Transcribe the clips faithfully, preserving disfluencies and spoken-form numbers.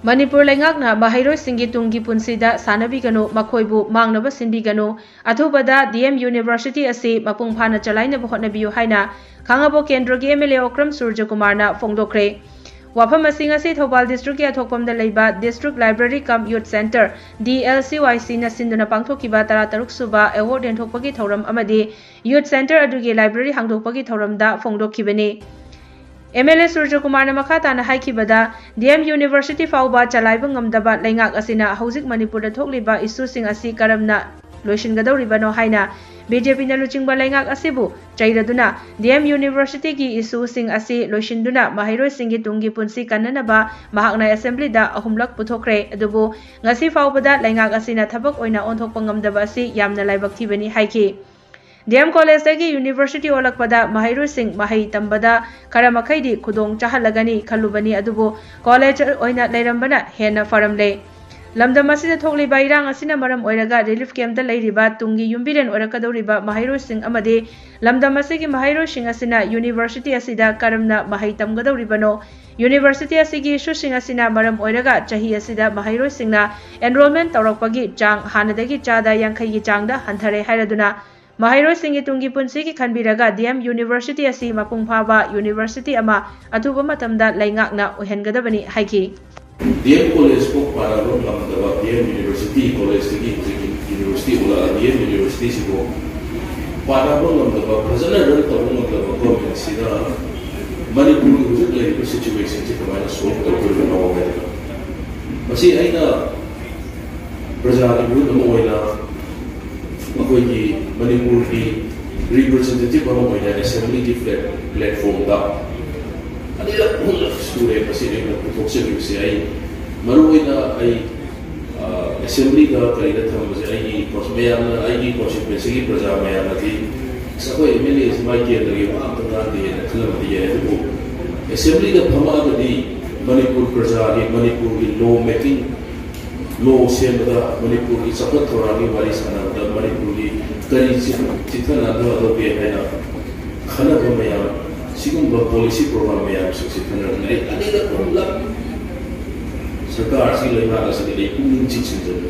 ꯃꯅꯤꯄꯨꯔ ꯂꯩꯉꯥꯛꯅ ꯃꯍꯩꯔꯣꯏꯁꯤꯡꯒꯤ ꯇꯨꯡꯒꯤ ꯄꯨꯟꯁꯤꯗ ꯁꯥꯟꯅꯕꯤꯒꯅꯨ, ꯃꯈꯣꯏꯕꯨ ꯃꯥꯡꯅꯕ ꯁꯤꯟꯕꯤꯒꯅꯨ, ꯑꯊꯨꯕꯗ ꯗꯤ ꯑꯦꯝ ꯌꯨꯅꯤꯚꯔꯁꯤꯇꯤ ꯑꯁꯤ ꯃꯄꯨꯡ ꯐꯥꯅ ꯆꯂꯥꯏꯅꯕ ꯍꯣꯠꯅꯕꯤꯌꯨ ꯍꯥꯏꯅ ꯈꯥꯡꯉꯕꯣꯛ ꯀꯦꯟꯗ꯭ꯔꯒꯤ ꯑꯦꯝ ꯑꯦꯜ ꯑꯦ ꯑꯣꯀ꯭ꯔꯝ ꯁꯨꯔꯖꯀꯨꯃꯥꯔꯅ ꯐꯣꯡꯗꯣꯛꯈ꯭ꯔꯦ꯫ ꯋꯥꯐꯝ ꯑꯁꯤ ꯉꯁꯤ ꯊꯧꯕꯥꯜ ꯗꯤꯁꯇ꯭ꯔꯤꯛꯀꯤ ꯑꯊꯣꯛꯄꯝꯗ ꯂꯩꯕ District Library cum Youth Centre, D L C Y C ꯅ ꯁꯤꯟꯗꯨꯅ ꯄꯥꯡꯊꯣꯛꯈꯤꯕ ꯇꯔꯥꯇꯔꯨꯛ ꯁꯨꯕ ꯑꯦꯋꯥꯔꯗ ꯌꯦꯟꯊꯣꯛꯄꯒꯤ ꯊꯧꯔꯝ ꯑꯃꯗꯤ ꯌꯨꯠ ꯁꯦꯟꯇꯔ ꯑꯗꯨꯒꯤ ꯂꯥꯏꯕ꯭ꯔꯦꯔꯤ ꯍꯥꯡꯗꯣꯛꯄꯒꯤ ꯊꯧꯔꯝꯗ ꯐꯣꯡꯗꯣꯛꯈꯤꯕꯅꯤ꯫ ꯑꯦꯝ ꯑꯦꯜ ꯑꯦ ꯁꯨꯔꯖꯀꯨꯃꯥꯔꯅ ꯃꯈꯥ ꯇꯥꯅ ꯍꯥꯏꯈꯤꯕꯗ, ꯗꯤ ꯑꯦꯝ ꯌꯨꯅꯤꯚꯔꯁꯤꯇꯤ ꯐꯥꯎꯕ ꯆꯂꯥꯏꯕ ꯉꯝꯗꯕ ꯂꯩꯉꯥꯛ ꯑꯁꯤꯅ ꯍꯧꯖꯤꯛ ꯃꯅꯤꯄꯨꯔꯗ ꯊꯣꯛꯂꯤꯕ ꯏꯁꯨꯁꯤꯡ ꯑꯁꯤ ꯀꯔꯝꯅ ꯂꯣꯏꯁꯤꯟꯒꯗꯧꯔꯤꯕꯅꯣ ꯍꯥꯏꯅ ꯕꯤ ꯖꯦ ꯄꯤꯅ ꯂꯨꯆꯤꯡꯕ ꯂꯩꯉꯥꯛ ꯑꯁꯤꯕꯨ ꯆꯩꯔꯗꯨꯅ, ꯗꯤ ꯑꯦꯝ ꯌꯨꯅꯤꯚꯔꯁꯤꯇꯤꯒꯤ ꯏꯁꯨꯁꯤꯡ ꯑꯁꯤ ꯂꯣꯏꯁꯤꯟꯗꯨꯅ ꯃꯍꯩꯔꯣꯏꯁꯤꯡꯒꯤ ꯇꯨꯡꯒꯤ ꯄꯨꯟꯁꯤ ꯀꯟꯅꯅꯕ ꯃꯍꯥꯛꯅ ꯑꯦꯁꯦꯝꯕ꯭ꯂꯤꯗ ꯑꯍꯨꯝꯂꯛ ꯄꯨꯊꯣꯛꯈ꯭ꯔꯦ꯫ ꯑꯗꯨꯕꯨ ꯉꯁꯤ ꯐꯥꯎꯕꯗ ꯂꯩꯉꯥꯛ ꯑꯁꯤꯅ ꯊꯕꯛ ꯑꯣꯏꯅ ꯑꯣꯟꯊꯣꯛꯄ ꯉꯝꯗꯕ ꯑꯁꯤ ꯌꯥꯝꯅ ꯂꯥꯏꯕꯛ ꯊꯤꯕꯅꯤ ꯍꯥꯏꯈꯤ꯫ ꯗꯤ ꯑꯦꯝ ꯀꯣꯂꯦꯖꯇꯒꯤ ꯌꯨꯅꯤꯚꯔꯁꯤꯇꯤ ꯑꯣꯜꯂꯛꯄꯗ ꯃꯍꯩꯔꯣꯏꯁꯤꯡ ꯃꯍꯩ ꯇꯝꯕꯗ ꯈꯔ ꯃꯈꯩꯗꯤ ꯈꯨꯗꯣꯡ ꯆꯥꯍꯜꯂꯒꯅꯤ ꯈꯜꯂꯨꯕꯅꯤ, ꯑꯗꯨꯕꯨ ꯀꯣꯂꯦꯖ ꯑꯣꯏꯅ ꯂꯩꯔꯝꯕꯅ ꯍꯦꯟꯅ ꯐꯔꯝꯂꯦ꯫ ꯂꯝꯗꯝ ꯑꯁꯤꯗ ꯊꯣꯛꯂꯤꯕ ꯏꯔꯥꯡ ꯑꯁꯤꯅ ꯃꯔꯝ ꯑꯣꯏꯔꯒ ꯔꯤꯂꯤꯐ ꯀꯦꯝꯞꯇ ꯂꯩꯔꯤꯕ ꯇꯨꯡꯒꯤ ꯌꯨꯝꯕꯤꯔꯦꯟ ꯑꯣꯏꯔꯛꯀꯗꯧꯔꯤꯕ ꯃꯍꯩꯔꯣꯏꯁꯤꯡ ꯑꯃꯗꯤ ꯂꯝꯗꯝ ꯑꯁꯤꯒꯤ ꯃꯍꯩꯔꯣꯏꯁꯤꯡ ꯑꯁꯤꯅ ꯌꯨꯅꯤꯚꯔꯁꯤꯇꯤ ꯑꯁꯤꯗ ꯀꯔꯝꯅ ꯃꯍꯩ ꯇꯝꯒꯗꯧꯔꯤꯕꯅꯣ? ꯌꯨꯅꯤꯚꯔꯁꯤꯇꯤ ꯑꯁꯤꯒꯤ ꯏꯁꯨꯁꯤꯡ ꯑꯁꯤꯅ ꯃꯔꯝ ꯑꯣꯏꯔꯒ ꯆꯍꯤ ꯑꯁꯤꯗ ꯃꯍꯩꯔꯣꯏꯁꯤꯡꯅ ꯑꯦꯟꯔꯣꯜꯃꯦꯟ ꯇꯧꯔꯛꯄꯒꯤ ꯆꯥꯡ ꯍꯥꯟꯅꯗꯒꯤ ꯆꯥꯗ ꯌꯥꯡꯈꯩꯒꯤ ꯆꯥꯡꯗ ꯍꯟꯊꯔꯦ ꯍꯥꯏꯔꯗꯨꯅ, ꯃꯍꯩꯔꯣꯏꯁꯤꯡꯒꯤ ꯇꯨꯡꯒꯤ ꯄꯨꯟꯁꯤꯒꯤ ꯈꯟꯕꯤꯔꯒ ꯗꯤ ꯑꯦꯝ ꯌꯨꯅꯤꯚꯔꯁꯤꯇꯤ ꯑꯁꯤ ꯃꯄꯨꯡ ꯐꯥꯕ ꯌꯨꯅꯤꯚꯔꯁꯤꯇꯤ ꯑꯃ ꯑꯊꯨꯕ ꯃꯇꯝꯗ ꯂꯩꯉꯥꯛꯅ ꯑꯣꯏꯍꯟꯒꯗꯕꯅꯤ ꯍꯥꯏꯈꯤ꯫ ꯗꯤ ꯑꯦꯝ ꯀꯣꯂꯦꯖ ꯐꯥꯎ ꯄꯥꯟꯅꯕ ꯉꯝꯗꯕ, ꯗꯤ ꯑꯦꯝ ꯌꯨꯅꯤꯚꯔꯁꯤꯇꯤ ꯀꯣꯂꯦꯖꯇꯒꯤ ꯍꯧꯖꯤꯛ ꯌꯨꯅꯤꯚꯔꯁꯤꯇꯤ ꯑꯣꯜꯂꯛꯑꯒ ꯗꯤ ꯑꯦꯝ ꯌꯨꯅꯤꯚꯔꯁꯤꯇꯤꯁꯤꯕꯨ ꯄꯥꯟꯅꯕ ꯉꯝꯗꯕ, ꯐꯖꯅ ꯔꯟ ꯇꯧꯕ ꯉꯝꯗꯕ ꯒꯣꯔꯃꯦꯟꯁꯤꯗ ꯃꯅꯤꯄꯨꯔꯒꯤ ꯍꯧꯖꯤꯛ ꯂꯩꯔꯤꯕ ꯁꯤꯆꯨꯋꯦꯁꯟꯁꯤ ꯀꯃꯥꯏꯅ ꯁꯣꯜꯕ ꯇꯧꯗꯣꯔꯤꯕꯅꯣ ꯍꯥꯏꯗꯅ, ꯃꯁꯤ ꯑꯩꯅ ꯄ꯭ꯔꯖꯥꯒꯤ ꯃꯤꯍꯨꯠ ꯑꯃ ꯑꯣꯏꯅ ꯑꯩꯈꯣꯏꯒꯤ ꯃꯅꯤꯄꯨꯔꯒꯤ ꯔꯤꯄ꯭ꯔꯖꯦꯟꯇꯦꯇꯤꯚ ꯑꯃ ꯑꯣꯏꯅ ꯑꯦꯁꯦꯝꯕ꯭ꯂꯤꯒꯤ ꯄ꯭ꯂꯦꯠ-, ꯄ꯭ꯂꯦꯠꯐꯣꯝꯗ ꯑꯅꯤꯔꯛ ꯑꯍꯨꯝꯂꯛ ꯁꯨꯔꯦ ꯃꯁꯤ ꯑꯩꯅ ꯄꯨꯊꯣꯛꯆꯈꯤꯕꯁꯦ꯫ ꯑꯩ ꯃꯔꯨꯑꯣꯏꯅ ꯑꯩ, ꯑ, ꯑꯦꯁꯦꯝꯕ꯭ꯂꯤꯗ ꯀꯔꯤꯗ ꯊꯝꯕꯁꯦ ꯑꯩꯒꯤ ꯀꯣꯟ-, ꯃꯌꯥꯝꯅ, ꯑꯩꯒꯤ ꯀꯣꯟꯁꯇꯤꯇ꯭ꯋꯦꯟꯁꯤꯒꯤ ꯄ꯭ꯔꯖꯥ ꯃꯌꯥꯝꯅꯗꯤ, "ꯑꯁ, ꯑꯩꯈꯣꯏ ꯑꯦꯝ ꯑꯦꯜ ꯑꯦꯁꯤ ꯃꯥꯏ ꯀꯦꯟꯗ꯭ꯔꯒꯤ ꯋꯥ ꯑꯝꯇ ꯉꯥꯡꯗꯦꯅ" ꯈꯜꯂꯝꯕꯗꯤ ꯌꯥꯏ, ꯑꯗꯨꯕꯨ ꯑꯦꯁꯦꯝꯕ꯭ꯂꯤꯗ ꯐꯝꯃꯛꯑꯒꯗꯤ ꯃꯅꯤꯄꯨꯔ ꯄ꯭ꯔꯖꯥꯒꯤ, ꯃꯅꯤꯄꯨꯔꯒꯤ ꯂꯣ ꯃꯦꯀꯤꯡ, ꯂꯣ ꯁꯦꯝꯕꯗ, ꯃꯅꯤꯄꯨꯔꯒꯤ ꯆꯥꯎꯈꯠ ꯊꯧꯔꯥꯡꯒꯤ ꯋꯥꯔꯤ ꯁꯥꯟꯅꯕꯗ, ꯃꯅꯤꯄꯨꯔꯒꯤ ꯀꯔꯤ ꯆꯤ-, ꯆꯤꯊ ꯅꯥꯟꯊꯍꯧꯒꯦ ꯍꯥꯏꯅ ꯈꯟꯅꯕ ꯃꯌꯥꯝ, ꯁꯤꯒꯨꯝꯕ ꯄꯣꯂꯤꯁꯤ ꯄ꯭ꯔꯣꯒ꯭ꯔꯥꯝ ꯃꯌꯥꯝꯁꯤꯡꯁꯤ ꯈꯟꯅꯔꯛꯇꯨꯅ ꯑꯩ ꯑꯅꯤꯔꯛ ꯑꯍꯨꯝꯂꯛ ꯁꯔꯀꯥꯔ ꯑꯁꯤ ꯂꯩꯉꯥꯛ ꯑꯁꯤꯗꯤ ꯑꯩ ꯄꯨꯛꯅꯤꯡ ꯆꯤꯡꯁꯤꯟꯖꯔꯤ꯫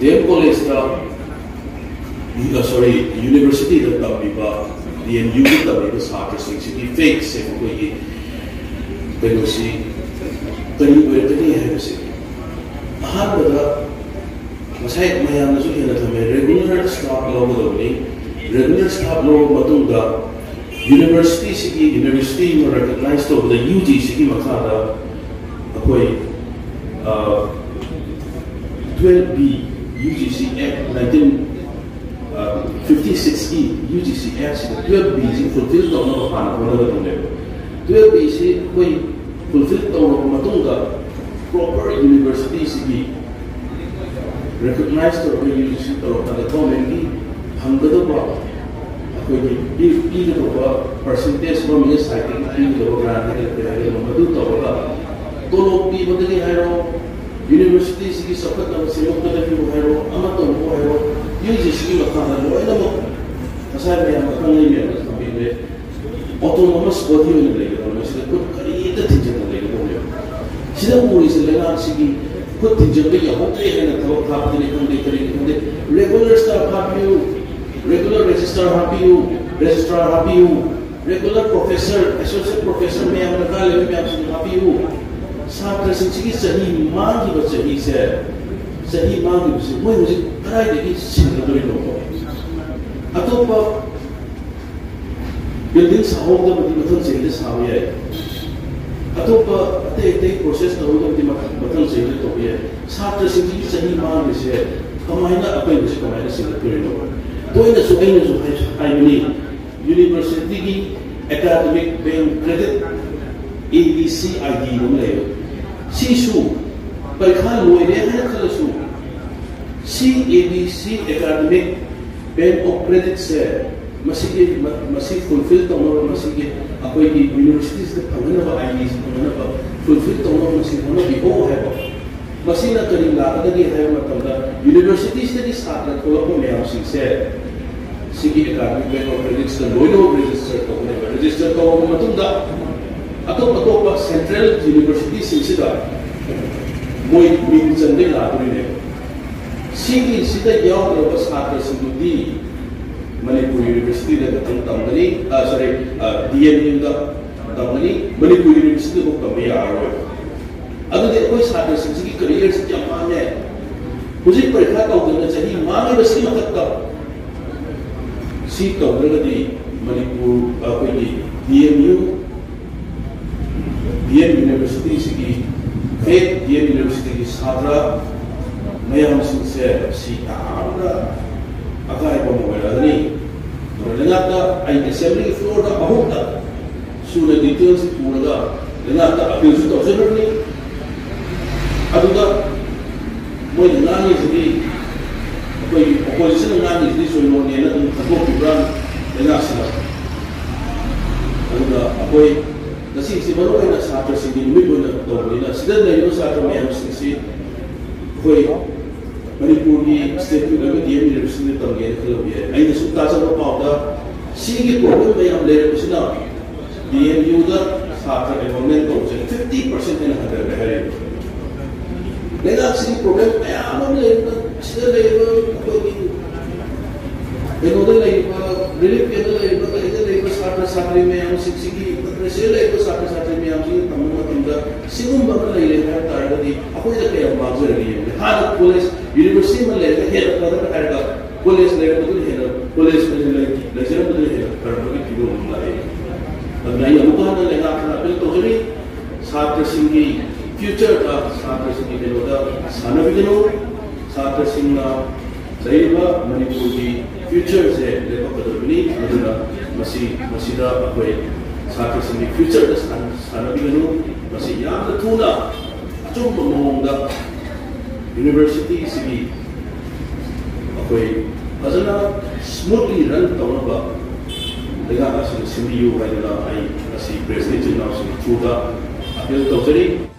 ꯗꯤ ꯑꯦꯝ ꯀꯣꯂꯦꯖꯇ, ꯁꯣꯔꯤ, ꯌꯨꯅꯤꯚꯔꯁꯤꯇꯤꯗ ꯇꯝꯕꯤꯕ, ꯗꯤ ꯑꯦꯝ ꯌꯨꯗ ꯇꯝꯕꯤꯕ ꯁꯥꯇ꯭ꯔꯁꯤꯡꯁꯤꯒꯤ ꯐꯦꯠꯁꯦ ꯃꯈꯣꯏꯒꯤ ꯀꯩꯅꯣꯁꯤ ꯀꯔꯤ ꯑꯣꯏꯔꯛꯀꯅꯤ ꯍꯥꯏꯕꯁꯤ ꯑꯍꯥꯟꯕꯗ ꯉꯁꯥꯏ ꯃꯌꯥꯝꯅꯁꯨ ꯍꯦꯟꯅ ꯊꯝꯃꯦ, ꯔꯦꯒꯨꯂꯔ ꯁ꯭ꯇꯥꯐ ꯂꯧꯒꯗꯕꯅꯤ꯫ ꯔꯦꯒꯨꯂꯔ ꯁ꯭ꯇꯥꯐ ꯂꯧꯔꯕ ꯃꯇꯨꯡꯗ ꯌꯨꯅꯤꯚꯔꯁꯤꯇꯤꯁꯤꯒꯤ, ꯌꯨꯅꯤꯚꯔꯁꯤꯇꯤ ꯑꯃ ꯔꯦꯀꯣꯒꯅꯥꯏꯖ ꯇꯧꯕꯗ ꯌꯨ ꯖꯤ ꯁꯤꯒꯤ ꯃꯈꯥꯗ ꯑꯩꯈꯣꯏ twelve B, U G C ꯑꯦꯛ ꯅꯥꯏꯟꯇꯤꯟ ꯐꯤꯐꯇꯤ ꯁꯤꯛꯁꯀꯤ U G C ꯑꯦꯛꯁꯤꯗ twelve ꯕꯤꯁꯤ fulfil ꯇꯧꯅꯕ ꯍꯥꯟꯅ ꯍꯣꯠꯅꯒꯗꯕꯅꯦꯕ꯫ ꯇ꯭ꯋꯦꯜꯐ ꯕꯤꯁꯤ ꯑꯩꯈꯣꯏ ꯐꯨꯜꯐꯤꯜ ꯇꯧꯔꯕ ꯃꯇꯨꯡꯗ ꯄ꯭ꯔꯣꯄꯔ ꯌꯨꯅꯤꯚꯔꯁꯤꯇꯤꯁꯤꯒꯤ ꯔꯦꯀꯣꯒꯅꯥꯏꯖ ꯇꯧꯔꯒ ꯌꯨ ꯖꯤ ꯁꯤ ꯇꯧꯔꯀꯥꯟꯗ ꯒꯣꯔꯃꯦꯟꯒꯤ ꯐꯪꯒꯗꯧꯕ, ꯑꯩꯈꯣꯏꯒꯤ ꯄꯤ-, ꯄꯤꯒꯗꯧꯕ ꯄꯥꯔꯁꯦꯟꯇꯦꯖ, ꯒꯣꯔꯃꯦꯟꯒꯤ ꯁꯥꯏꯠꯇꯒꯤ ꯄꯤꯒꯗꯧꯕ ꯒ꯭ꯔꯥꯟ ꯍꯥꯏꯒꯗ꯭ꯔꯥ ꯀꯔꯤ ꯍꯥꯏꯒꯗ꯭ꯔꯥ, ꯃꯗꯨ ꯇꯧꯔꯒ ꯇꯣꯂꯣꯞ ꯄꯤꯕꯗꯒꯤ ꯍꯥꯏꯔꯣ, ꯌꯨꯅꯤꯚꯔꯁꯤꯇꯤꯁꯤꯒꯤ ꯆꯥꯎꯈꯠꯅꯕ ꯁꯦꯝꯒꯠꯄꯗꯒꯤꯕꯨ ꯍꯥꯏꯔꯣ, ꯑꯃ ꯇꯧꯕꯕꯨ ꯍꯥꯏꯔꯣ, ꯌꯨ ꯖꯤ ꯁꯤꯒꯤ ꯃꯈꯥꯗ ꯂꯣꯏꯅꯃꯛ ꯉꯁꯥꯏ ꯃꯌꯥꯝ ꯑꯈꯪ ꯑꯍꯩ ꯃꯌꯥꯝꯅ ꯊꯝꯕꯤꯈ꯭ꯔꯦ꯫ ꯑꯣꯇꯣꯅꯣꯃꯁ ꯕꯣꯗꯤ ꯑꯣꯏꯅ ꯂꯩꯒꯗꯧꯕꯅꯤ꯫ ꯃꯁꯤꯗ ꯈꯨꯠ ꯀꯔꯤꯇ ꯊꯤꯡꯖꯤꯟꯕ ꯂꯩꯒꯗꯧꯕꯅꯦꯕ꯫ ꯁꯤꯗ ꯎꯔꯤꯁꯦ ꯂꯩꯉꯥꯛꯁꯤꯒꯤ ꯈꯨꯠ ꯊꯤꯡꯖꯤꯟꯕ ꯌꯥꯍꯧꯗ꯭ꯔꯦ ꯍꯥꯏꯅ ꯊꯕꯛ ꯊꯥꯕꯗꯅꯤ ꯈꯪꯗꯦ, ꯀꯔꯤꯅꯤ ꯈꯪꯗꯦ, ꯔꯦꯒꯨꯂꯔ ꯁ꯭ꯇꯥꯐ ꯍꯥꯞꯄꯤꯌꯨ, ꯔꯦꯒꯨꯂꯔ ꯔꯦꯖꯤꯁꯇ꯭ꯔꯥꯔ ꯍꯥꯞꯄꯤꯌꯨ, ꯔꯦꯖꯤꯁꯇ꯭ꯔꯥꯔ ꯍꯥꯞꯄꯤꯌꯨ, ꯔꯦꯒꯨꯂꯔ ꯄ꯭ꯔꯣꯐꯦꯁꯔ, ꯑꯦꯁꯣꯁꯤꯌꯦꯠ ꯄ꯭ꯔꯣꯐꯦꯁꯔ ꯃꯌꯥꯝ ꯗꯔꯀꯥꯔ ꯂꯩꯕ ꯃꯌꯥꯝꯁꯤꯡꯗꯨ ꯍꯥꯞꯄꯤꯌꯨ꯫ ꯁꯥꯇ꯭ꯔꯁꯤꯡꯁꯤꯒꯤ ꯆꯍꯤ ꯃꯥꯡꯈꯤꯕ ꯆꯍꯤꯁꯦ, ꯆꯍꯤ ꯃꯥꯡꯈꯤꯕꯁꯤ ꯃꯣꯏ ꯍꯧꯖꯤꯛ ꯀꯗꯥꯏꯗꯒꯤ ꯁꯤꯡꯒꯗꯧꯔꯤꯅꯣ? ꯑꯇꯣꯞꯄ ꯕꯤꯜꯗꯤꯡ ꯁꯥꯍꯧꯗꯕꯗꯤ ꯃꯊꯪ ꯆꯍꯤꯗ ꯁꯥꯕ ꯌꯥꯏ꯫ ꯑꯇꯣꯞꯄ ꯑꯇꯩ ꯑꯇꯩ ꯄ꯭ꯔꯣꯁꯦꯁ ꯇꯧꯍꯧꯗꯕꯗꯤ ꯃꯊꯪ, ꯃꯊꯪ ꯆꯍꯤꯗ ꯇꯧꯕ ꯌꯥꯏ꯫ ꯁꯥꯇ꯭ꯔꯁꯤꯡꯁꯤꯒꯤ ꯆꯍꯤ ꯃꯥꯡꯂꯤꯁꯦ ꯀꯃꯥꯏꯅ, ꯑꯀꯣꯏꯕꯁꯤ ꯀꯃꯥꯏꯅ ꯁꯤꯡꯒꯠꯇꯣꯔꯤꯅꯣ? ꯇꯣꯏꯅꯁꯨ ꯑꯩꯅꯁꯨ ꯍꯥꯏ-, ꯍꯥꯏꯕꯅꯤ, ꯌꯨꯅꯤꯚꯔꯁꯤꯇꯤꯒꯤ academic bank credit, A B C I ꯗꯤ ꯑꯃ ꯂꯩꯌꯦ꯫ ꯁꯤꯁꯨ ꯄꯔꯤꯈꯥ ꯂꯣꯏꯔꯦ ꯍꯥꯏꯅ ꯈꯜꯂꯁꯨ, C A B C academic bank of ꯀ꯭ꯔꯦꯗꯤꯠꯁꯦ ꯃꯁꯤꯒꯤ, ꯃ-, ꯃꯁꯤ ꯐꯨꯜꯐꯤꯜ ꯇꯧꯅꯕ, ꯃꯁꯤꯒꯤ ꯑꯩꯈꯣꯏꯒꯤ ꯌꯨꯅꯤꯚꯔꯁꯤꯇꯤꯁꯤꯗ ꯐꯪꯍꯟꯅꯕ, ꯑꯥꯏ ꯗꯤꯁꯤ ꯐꯪꯍꯟꯅꯕ ꯐꯨꯜꯐꯤꯜ ꯇꯧꯅꯕ ꯃꯁꯤ ꯍꯣꯠꯅꯕꯤꯌꯨ ꯍꯥꯏꯕ꯫ ꯃꯁꯤꯅ ꯀꯔꯤ ꯂꯥꯛꯀꯗꯒꯦ ꯍꯥꯏꯕ ꯃꯇꯝꯗ, ꯌꯨꯅꯤꯚꯔꯁꯤꯇꯤꯁꯤꯗꯒꯤ ꯁꯥꯇ꯭ꯔ ꯊꯣꯛꯂꯛꯄ ꯃꯌꯥꯝꯁꯤꯡꯁꯦ ꯁꯤꯒꯤ ꯑꯦꯀꯥꯗꯃꯤꯛ ꯕꯦꯡ ꯑꯣꯐ ꯀ꯭ꯔꯦꯗꯤꯠꯁꯤꯗ ꯂꯣꯏꯅꯃꯛ ꯔꯦꯖꯤꯁꯇꯔ ꯇꯧꯒꯅꯦꯕ꯫ ꯔꯦꯖꯤꯁꯇꯔ ꯇꯧꯔꯕ ꯃꯇꯨꯡꯗ ꯑꯇꯣꯞ ꯑꯇꯣꯞꯄ central universityꯁꯤꯡꯁꯤꯗ ꯃꯣꯏ ꯃꯤꯡ ꯆꯟꯕ ꯌꯥꯗꯣꯔꯤꯅꯦꯕ꯫ ꯁꯤꯒꯤꯁꯤꯗ ꯌꯥꯎꯗ꯭ꯔꯕ ꯁꯥꯇ꯭ꯔꯁꯤꯡꯗꯨꯗꯤ ꯃꯅꯤꯄꯨꯔ universityꯗ ꯈꯛꯇꯪ ꯇꯝꯒꯅꯤ, ꯑ, sorry, ꯑ, DMUꯗ ꯇꯝꯒꯅꯤ, ꯃꯅꯤꯄꯨꯔ universityꯗꯐꯥꯎ ꯇꯝꯕ ꯌꯥꯔꯔꯣꯏ꯫ ꯑꯗꯨꯗꯤ ꯑꯩꯈꯣꯏ ꯁꯥꯇ꯭ꯔꯁꯤꯡꯁꯤꯒꯤ careerꯁꯤ ꯌꯥꯝ ꯃꯥꯡꯉꯦ꯫ ꯍꯧꯖꯤꯛ ꯄꯔꯤꯈꯥ ꯇꯧꯗꯅ ꯆꯍꯤ ꯃꯥꯡꯉꯤꯕꯁꯤꯒꯤ ꯃꯊꯛꯇ ꯁꯤ ꯇꯧꯗ꯭ꯔꯒꯗꯤ ꯃꯅꯤꯄꯨꯔ, ꯑꯩꯈꯣꯏꯒꯤ DMU, DM Universityꯁꯤꯒꯤ, ꯐꯦꯛ DM Universityꯒꯤ ꯁꯥꯇ꯭ꯔ ꯃꯌꯥꯝꯁꯤꯡꯁꯦ ꯁꯤ ꯌꯥꯝꯅ ꯑꯀꯥꯏꯕ ꯑꯃ ꯑꯣꯏꯔꯛꯑꯒꯅꯤ꯫ ꯑꯗꯨꯅ ꯂꯩꯉꯥꯛꯇ ꯑꯩ assemblyꯒꯤ floorꯗ ꯑꯍꯨꯝꯗ ꯁꯨꯅ detailꯁꯤ ꯄꯨꯔꯒ ꯂꯩꯉꯥꯛꯇ appealꯁꯨ ꯇꯧꯖꯈ꯭ꯔꯕꯅꯤ꯫ ꯑꯗꯨꯒ ꯃꯣꯏꯅ ꯉꯥꯡꯉꯤꯁꯤꯗꯤ, ꯑꯩꯈꯣꯏꯒꯤ oppositionꯅ ꯉꯥꯡꯉꯤꯁꯤꯗꯤ ꯆꯣꯏꯔꯣꯟꯅꯦꯅ ꯑꯗꯨꯝ ꯈꯟꯗꯣꯛꯄꯤꯕ꯭ꯔꯥ ꯂꯩꯉꯥꯛꯁꯤꯅ? ꯑꯗꯨꯒ ꯑꯩꯈꯣꯏ ꯉꯁꯤꯁꯤ ꯃꯔꯨ ꯑꯣꯏꯅ ꯁꯥꯇ꯭ꯔꯁꯤꯡꯒꯤ ꯅꯨꯃꯤꯠ ꯑꯣꯏꯅ ꯇꯧꯕꯅꯤꯅ, ꯁꯤꯗ ꯂꯩꯔꯤꯕ ꯁꯥꯇ꯭ꯔ ꯃꯌꯥꯝꯁꯤꯡꯁꯤ ꯑꯩꯈꯣꯏ ꯃꯅꯤꯄꯨꯔꯒꯤ stateꯀꯤ ꯑꯣꯏꯕ DM Universityꯗ ꯇꯝꯒꯦꯅ ꯈꯜꯂꯝꯕ ꯌꯥꯏ꯫ ꯑꯩꯅ ꯁꯨꯝ ꯇꯥꯖꯕ ꯄꯥꯎꯗ ꯁꯤꯒꯤ problem ꯃꯌꯥꯝ ꯂꯩꯔꯛꯄꯁꯤꯅ DMUꯗ ꯁꯥꯇ꯭ꯔ enrollment ꯇꯧꯕꯁꯦ fifty percent ꯍꯦꯟꯅ ꯍꯟꯊꯔꯦ ꯍꯥꯏꯔꯤꯕ꯫ ꯂꯩꯉꯥꯛꯁꯤꯒꯤ problem ꯃꯌꯥꯝ ꯑꯃ ꯂꯩꯔꯤꯕ, ꯁꯤꯗ ꯂꯩꯔꯤꯕ ꯑꯩꯈꯣꯏꯒꯤ ꯀꯩꯅꯣꯗ ꯂꯩꯔꯤꯕ, relief campꯇ ꯂꯩꯔꯤꯕ, ꯀꯩꯗ ꯂꯩꯔꯤꯕ ꯁꯥꯇ꯭ꯔ ꯁꯥꯇ꯭ꯔꯤ ꯃꯌꯥꯝꯁꯤꯡꯁꯤꯒꯤ, ꯃꯗ꯭ꯔꯁꯦꯗ ꯂꯩꯔꯤꯕ ꯁꯥꯇ꯭ꯔ ꯁꯥꯇ꯭ꯔꯤ ꯃꯌꯥꯝꯁꯤꯒꯤ ꯇꯝꯕ ꯃꯇꯝꯗ ꯁꯤꯒꯨꯝꯕ ꯑꯃ ꯂꯩꯔꯦ ꯍꯥꯏꯕ ꯇꯥꯔꯒꯗꯤ ꯑꯩꯈꯣꯏꯗ ꯀꯌꯥꯝ ꯃꯥꯡꯖꯔꯒꯦ ꯌꯦꯡꯉꯨꯅꯦ꯫ ꯍꯥꯟꯅ college, university ꯑꯃ ꯂꯩꯔꯒ ꯍꯦꯟꯅ ꯐꯒꯗ꯭ꯔꯥ ꯍꯥꯏꯔꯒ college ꯂꯩꯔꯛꯄꯗꯨꯅ ꯍꯦꯟꯅ, college ꯑꯣꯏꯅ ꯂꯩ-, ꯂꯩꯖꯔꯝꯕꯗꯨꯅ ꯍꯦꯟꯅ ꯐꯔꯝꯕꯒꯤ ꯐꯤꯕꯝ ꯑꯃ ꯂꯥꯛꯑꯦ꯫ ꯑꯗꯨꯅ ꯑꯩ ꯑꯃꯨꯛꯀ ꯍꯟꯅ ꯂꯩꯉꯥꯛꯇ appeal ꯇꯧꯖꯔꯤ, ꯁꯥꯇ꯭ꯔꯁꯤꯡꯒꯤ futureꯗ, ꯁꯥꯇ꯭ꯔꯁꯤꯡꯒꯤ ꯀꯩꯅꯣꯗ ꯁꯥꯟꯅꯕꯤꯒꯅꯨ꯫ ꯁꯥꯇ꯭ꯔꯁꯤꯡꯅ ꯂꯩꯔꯤꯕ ꯃꯅꯤꯄꯨꯔꯒꯤ futureꯁꯦ ꯂꯦꯞꯄꯛꯀꯗꯧꯔꯤꯕꯅꯤ꯫ ꯑꯗꯨꯅ ꯃꯁꯤ, ꯃꯁꯤꯗ ꯑꯩꯈꯣꯏ ꯁꯥꯇ꯭ꯔꯁꯤꯡꯒꯤ futureꯗ ꯁꯥꯟ-, ꯁꯥꯟꯅꯕꯤꯒꯅꯨ꯫ ꯃꯁꯤ ꯌꯥꯝꯅ ꯊꯨꯅ ꯑꯆꯨꯝꯕ ꯃꯑꯣꯡꯗ universityꯁꯤꯒꯤ ꯑꯩꯈꯣꯏ ꯐꯖꯅ smoothly run ꯇꯧꯅꯕ ꯂꯩꯉꯥꯛ ꯑꯁꯤꯅ ꯁꯤꯟꯕꯤꯌꯨ ꯍꯥꯏꯗꯨꯅ ꯑꯩ ꯉꯁꯤ press ꯏꯆꯤꯜ ꯏꯅꯥꯎꯁꯤꯡꯒꯤ throughꯗ appeal ꯇꯧꯖꯔꯤ꯫